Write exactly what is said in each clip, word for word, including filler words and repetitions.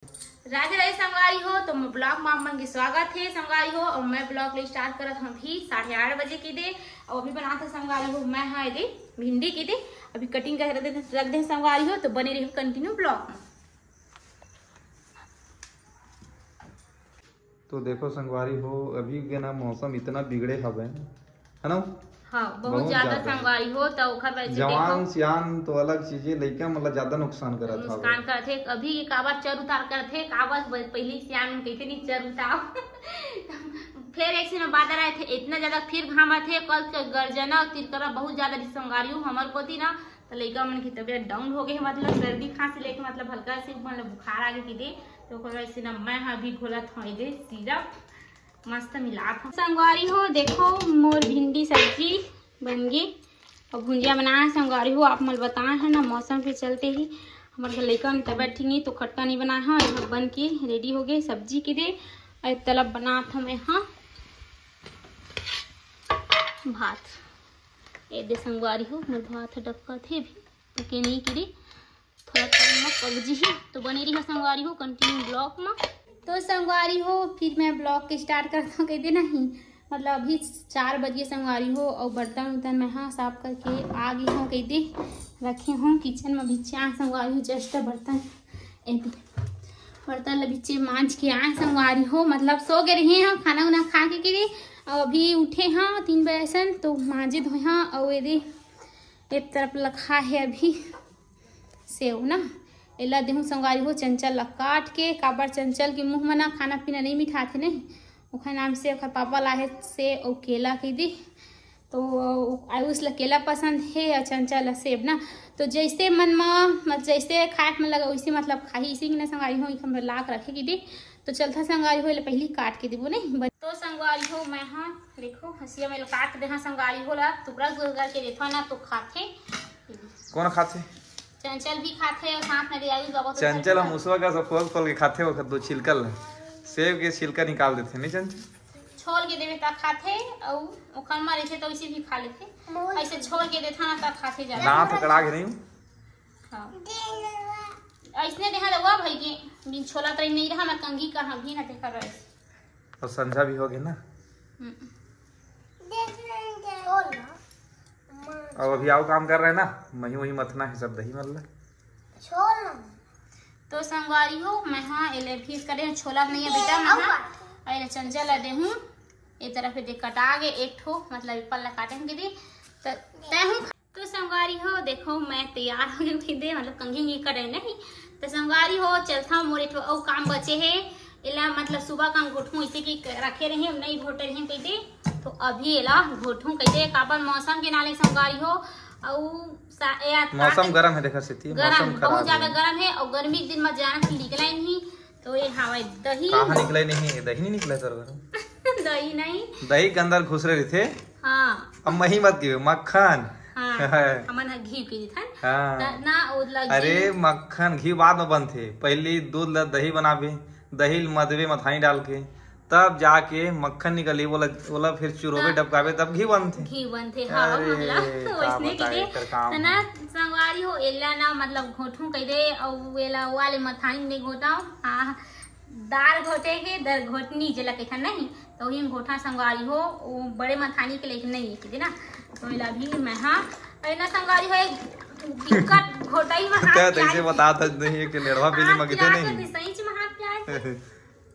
राधे राधे संगवारी हो, तो मोर vlog में आप मन के स्वागत हे संगवारी हो। और मैं vlog ले start करत हूँ अभी साढ़े आठ बजे के दे। और अभी बनात हूँ संगवारी हो मैं, हाँ, ये दे भिंडी के दे। अभी cutting कर रख दे, रख दे संगवारी हो, तो बने रहियो continue vlog में। तो देखो संगवारी हो, अभी के ना मौसम इतना बिगड़े हवे, है ना? हाँ, बहुत बहुत ज्यादा ज्यादा। संगवारी हो, तो ओखर वजह से जवान देखो, सियान तो अलग चीज हे, लइका मतलब ज्यादा नुकसान करत हवे। नुकसान करत हे। अभी ये काबर चर उतार करत हे, काबर ब-, पहली सियान मन कहिथे नहीं चर उतार। फिर एक से में बादर आए थे, इतना ज्यादा फिर घाम आथे, कल के गर्जना और तिरकरा बहुत ज्यादा रही संगवारी हो हमर कोती ना, तो लइका मन की तबीयत down हो गए, मतलब सर्दी खांसी लेके, मतलब हल्का से मतलब बुखार आ गए कि दे, तो ओकर वजह से ना मैं हा अभी घोलत हूँ ये दे syrup, मस्त मिलात हूँ। संगवारी हो देखो मोर भिंडी सब्जी बन गई और भुंजिया बनाए हे संगवारी हो। आप मन बताए हे ना मौसम के चलते ही हमर घर लइका मन तबीयत ठीक नहीं तो खट्टा नहीं बनाए हे, और बन के ready हो गए सब्जी के दे। और तलब बनात हूँ मैं हा भात। ये दे संगवारी हो मोर भात ह डबका थे भी पके नहीं करी, थोड़ा टाइम में पक जी ही। तो बने रही संगवारी हो continue vlog में। तो संगवारी हो फिर मैं vlog के start करता हूँ कह दे नहीं, मतलब अभी चार बजे संगवारी हो और बर्तन उर्तन मैं हाँ साफ करके आ गई हूँ कह दे, रखे हूँ kitchen में बिछे संगवारी हो just बर्तन ए दे बर्तन ल बिछे मांज के आए संगवारी हो, मतलब सो गए रहे हैं खाना उना खा के, के दे। और अभी उठे हाँ तीन बजे सन तो मांजे धोए हाँ और ये दे एक तरफ लखा है अभी सेव ना, एला देहूँ संगवारी हो चंचल ला काट के, काबर चंचल के मुंह में ना खाना पीना नहीं मिठाथे नहीं, ओखर नाम से ओखर पापा लाहे सेव अउ केला कह दी। तो आयुष ला केला पसंद हे और चंचल ला सेव ना, तो जैसे मन में मतलब जैसे खाए मन लगा वैसे मतलब खाही, इसी के ना संगवारी हो हम ला के रखे की दी। तो चलता संगवारी हो एला पहली काट के देबो नहीं। तो संगवारी हो मैं हाँ देखो हंसिया में काट दे हाँ संगवारी हो ला टुकड़ा टुकड़ा करके देथो ना तो खाथे। कौन खाथे? चंचल भी खाथे और साथ में दे आयुष बाबा तो चंचल हम उसवा का सब खोल खोल के खाथे, ओकर दो छिलका ला, सेव के छिलका निकाल देथे नहीं चंचल? छोल के देवे ता खाथे और ओखर में रहिथे तो उसे भी खा लेथे। ऐसे छोल के देथा ना ता खाथे ज्यादा। दांत कड़ा के नहीं। हाँ। ऐसने देहा रहुआ भाई के बिन छोला तरी नहीं रहा, मैं कंघी कहा भी ना देखा रहे। और संझा भी हो गए ना। हम्म। अब अभी आओ काम कर रहे हैं ना, मही वही मथना है सब दही मल्ला। छोल ना। तो संगवारी हो मैं हाँ एले भी करे छोला नहीं है बेटा, मैं हाँ एले चंचल ला दे हूँ। ये तरफ दे कटा गए एक ठो, मतलब पल्ला काटे के दी। तो तय हूँ। तो संगवारी हो देखो मैं तैयार हो गई थी दे, मतलब कंघी उंघी करे नहीं। तो संगवारी हो चलता मोर एक ठो अउ काम बचे है, एला मतलब सुबह का घोटू इसे की रखे रही, नहीं घोटे रही कह दे। तो अभी एला घोटू कह दे, काबर मौसम के नाले संगवारी हो। अउ सा-, या मौसम का-, गरम है, देखा सेती गरम, मौसम बहुत खराब ज्यादा है। गरम है और गर्मी के दिन में जाना निकला ही नहीं। तो ये हवा दही। कहाँ निकला ही नहीं, दही नहीं निकला तोर घर। दही नहीं। दही के अंदर घुसरे रहिथे। हाँ। अब मही मत गियो, मक्खन। हाँ, हमन ह घी पी लेथन। हाँ। त ना, ओ ला अरे घी। मक्खन घी बाद में बनथे, पहली दूध ला दही बनाबे, दही ल मदबे मथानी डाल के, तब जाके मक्खन निकली, ओला, ओला फिर चुरोबे तब डबकाबे तब घी बनथे। घी बनथे, हाँ, अरे, हमला का वैसने बताए के एकर काम। त ना संगवारी हो एला ना मतलब घोटू कह दे और एला वाले मथानी में घोटाओ। हाँ, दार घोटे के दर घोटनी जेला कहिथन नहीं, तो वही में घोटा संगवारी हो, वो बड़े मथानी के लेकिन नहीं है ना। तो एला भी मैं हाँ, अरे ना संगवारी हो एक दिक्कत घोटाई में हाथ क्या तैसे पिराए बता था नहीं कि लेड़वा पीली हाथ मगते पिराए नहीं। सही में हाथ पिराए।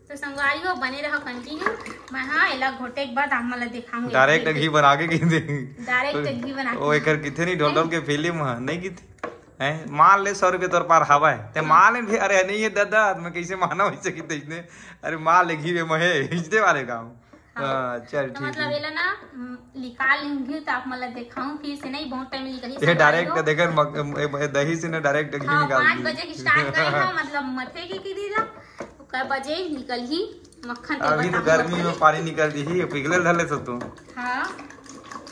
तो संगवारी हो बने रहो continue। मैं हाँ एला घोटे के बाद आप मन ला दिखाऊंगी। Direct घी बना के कह दे। Direct घी बना के। ओ एकर किथे नहीं ढोल ढोल के फिल्म है, नहीं किथे? हैं? मान ले सौ रुपये तोर पार हवा है। ते मान ले भी, अरे नहीं ये दादा, मैं कैसे माना वैसे कि तैसने। अरे मान ले घी में महे, इजते वाले काम। हाँ। हाँ, चल तो ठीक मतलब है। एला ना, हम्म, निकाल लेंगे तो आप मन ला दिखाऊं फिर से नहीं, बहुत टाइम निकली ये संगवारी direct हो। देखे मग-, ए, ए, दही से ना direct घी हाँ, निकाल पाँच दी। बजे की start करी ना, मतलब मथे की, की दी ना, तो कै बजे निकल ही मक्खन ते अभी तो बताऊं गर्मी मथे। में पानी निकल दी ही, पिघले धर ले तो तू। हाँ,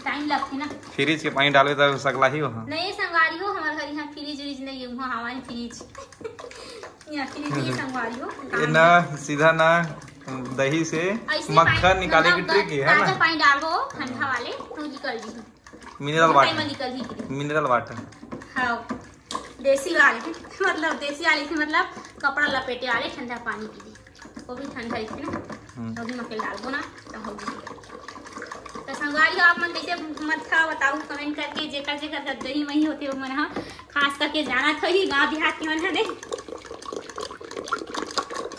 टाइम लगती ना। फ्रिज के पानी डालबे तब सकला ही हो। नहीं संगवारी हो, हमारे घर यहाँ फ्रिज व्रिज नहीं है, वहाँ हमारी फ्रिज। यहाँ फ्रिज नहीं है संगवारी हो। ये ना, सीधा ना दही से ऐसे मक्खन पानी, निकाले की मतलब, trick है ना? ताजा पानी डालबो ठंडा वाले, तो निकल जी। Mineral बहुत time water। में निकल ही। Mineral water। हाँ। देसी वाले, मतलब देसी वाले से मतलब कपड़ा लपेटे वाले ठंडा पानी के लिए, वो भी ठंडा रहिथे ना। हम्म। तो अभी मक्खन डालबो ना, तो होगी। तो संगवारी हो, आप मन कैसे मत्था बताहू comment करके, जेकर जेकर दही मही होथे वो मन ह, खास करके जानत होही गाँव देहात के मन ह, नहीं?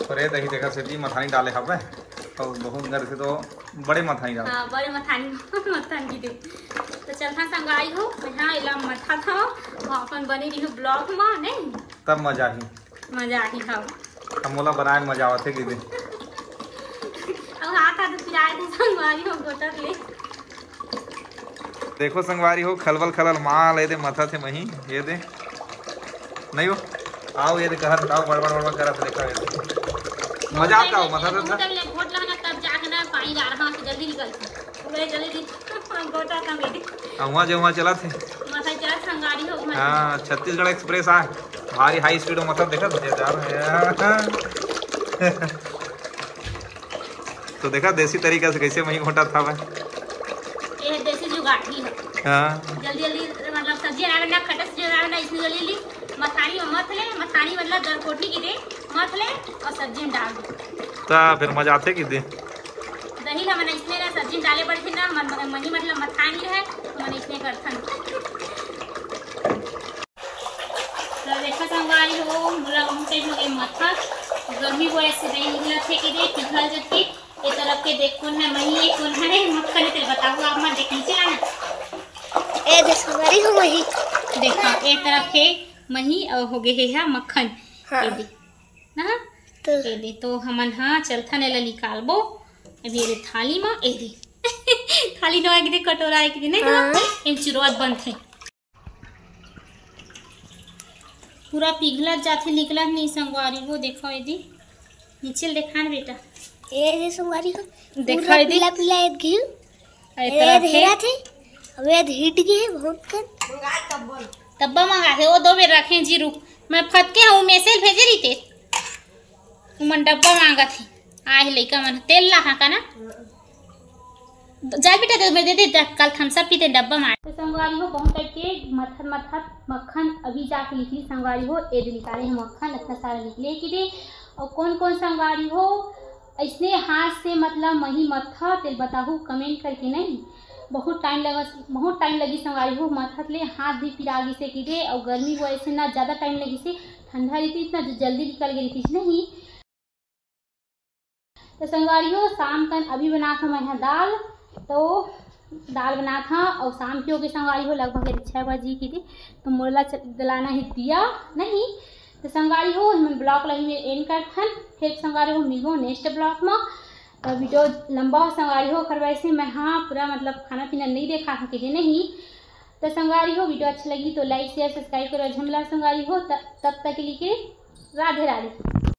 अरे दही देखा सेती मथानी डाले हवे, और बहुत घर से तो बड़े मथानी डाले। हाँ, बड़े मथानी, मथानी दे। तो चलथन संगवारी हो, मैं हाँ एला मथत हव, अपन बने रहिहू vlog म, नहीं? तब मजा आही। मजा आही, हाँ। अब मोला बनाए म मजा आवत हे कि दे। अब हाथ हाथ पिराए थे संगवारी हो गोटा ले। देखो संगवारी हो, खलबल खलल माल, ये दे मथत हे मही, ये दे। नहीं हो? आओ, ये दे कहत, आओ, बड़, बड़, बड़, बड़ करत, देखो, ये दे। मजा आता हो, मथत हे। तब ले घोट ला ना, तब जाके ना पानी डाल, हाँ, तो जल्दी निकल। पूरा जल्दी गोटा का मेरे। अउहा जो अउहा चलत हे। मथाई चलत संगवारी हो, मथाई। हाँ, छत्तीसगढ़ Express आ, भारी high speed में मथत देखत हे, जा रहे हैं। तो देखा देसी तरीका से कैसे मही घोटत हवे। ये देसी जुगाड़ ही है। हाँ। जल्दी जल्दी, मतलब सब्जी बनावे ना, खटक से बनावे ना, इसमें जल्दी जल्दी मथानी में मथ ले, मथानी मतलब दरकोटी की दे, मथ ले और सब्जी में डाल दे। ता फिर मजा आथे कि दे। दही ला मन इसने ना सब्जी में डाले पड़थे ना, मन, मन, मही मतलब मथानी रहे, तो मन इसने करथन। तो देखा संगवारी हो, मोला उन टाइप हो गए मथा, गर्मी को ऐसे दही निकलत हे कि दे, पिघल जथे। ये तरफ के देख कौन है मही, ये कौन है रे मक्खन, तेरे बताओ आप मत देख नीचे लाना। ए दे संगवारी हो मही। देखा, ये तरफ के मही और हो गए है मक्खन। हाँ। ये दे। ना? तो ये दे, तो हमन हाँ चलथन एला निकालबो। अभी ये दे थाली मा, ये दे। थाली नवा के दे, कटोरा एक दे, नहीं तो हाँ। एम चुरवत बनथे। पूरा पिघलत जाथे, निकलत नहीं संगवारी हो। देखो ये दे, नीचे ल देखा न बेटा। ये दे संगवारी हो, देखा पूरा ये दे। पीला पीला ये घी। ए ए तरफ हे। धेरा थे, अब ये हिट गए बहुत कर। तब्बा मंगा थे, वो दो बेर रखे जी, रुक, मैं फटके हूँ, मैसेज भेजे रही थे, उमन डब्बा मांगा थे, आए हे लइका मन, तेल ला हाँ का ना, जा बेटा, दे, मैं दे दे, जा, कल थम्स अप पीते डब्बा मार। तो संगवारी हो, बहुत टाइप के मथत मथत मक्खन अभी जाके निकली संगवारी हो, ए दे निकाले हे मक्खन, इतना सारा निकले कि दे, और कौन कौन संगवारी हो, ऐसने हाथ से मतलब मही मत्था तेल बताहू comment करके नहीं। बहुत टाइम लगा, बहुत टाइम लगी संगवारी हो, मथत ले हाथ भी पिरा गिसे कि दे, और गर्मी वजह से ना ज्यादा टाइम लगी से, ठंडा रहितिस ना जो जल्दी निकल गई रहितिस नहीं। तो संगवारी हो, शाम कन अभी बनात हव मैं हा दाल, तो दाल बनात हव और शाम के हो गई संगवारी हो, लगभग छः बजी की थी, तो मोला च-, जलाना ही दिया नहीं। तो संगवारी हो, हमन vlog ला ही में end करथन। फिर संगवारी हो, मिलबो next vlog में। तो video लंबा हो संगवारी हो, कर वैसे मैं हाँ पूरा मतलब खाना पीना नहीं देखा था कि नहीं। तो संगवारी हो, video अच्छा लगी तो like, share, subscribe करो झमला संगवारी हो। त-, तब तक के लिए राधे राधे।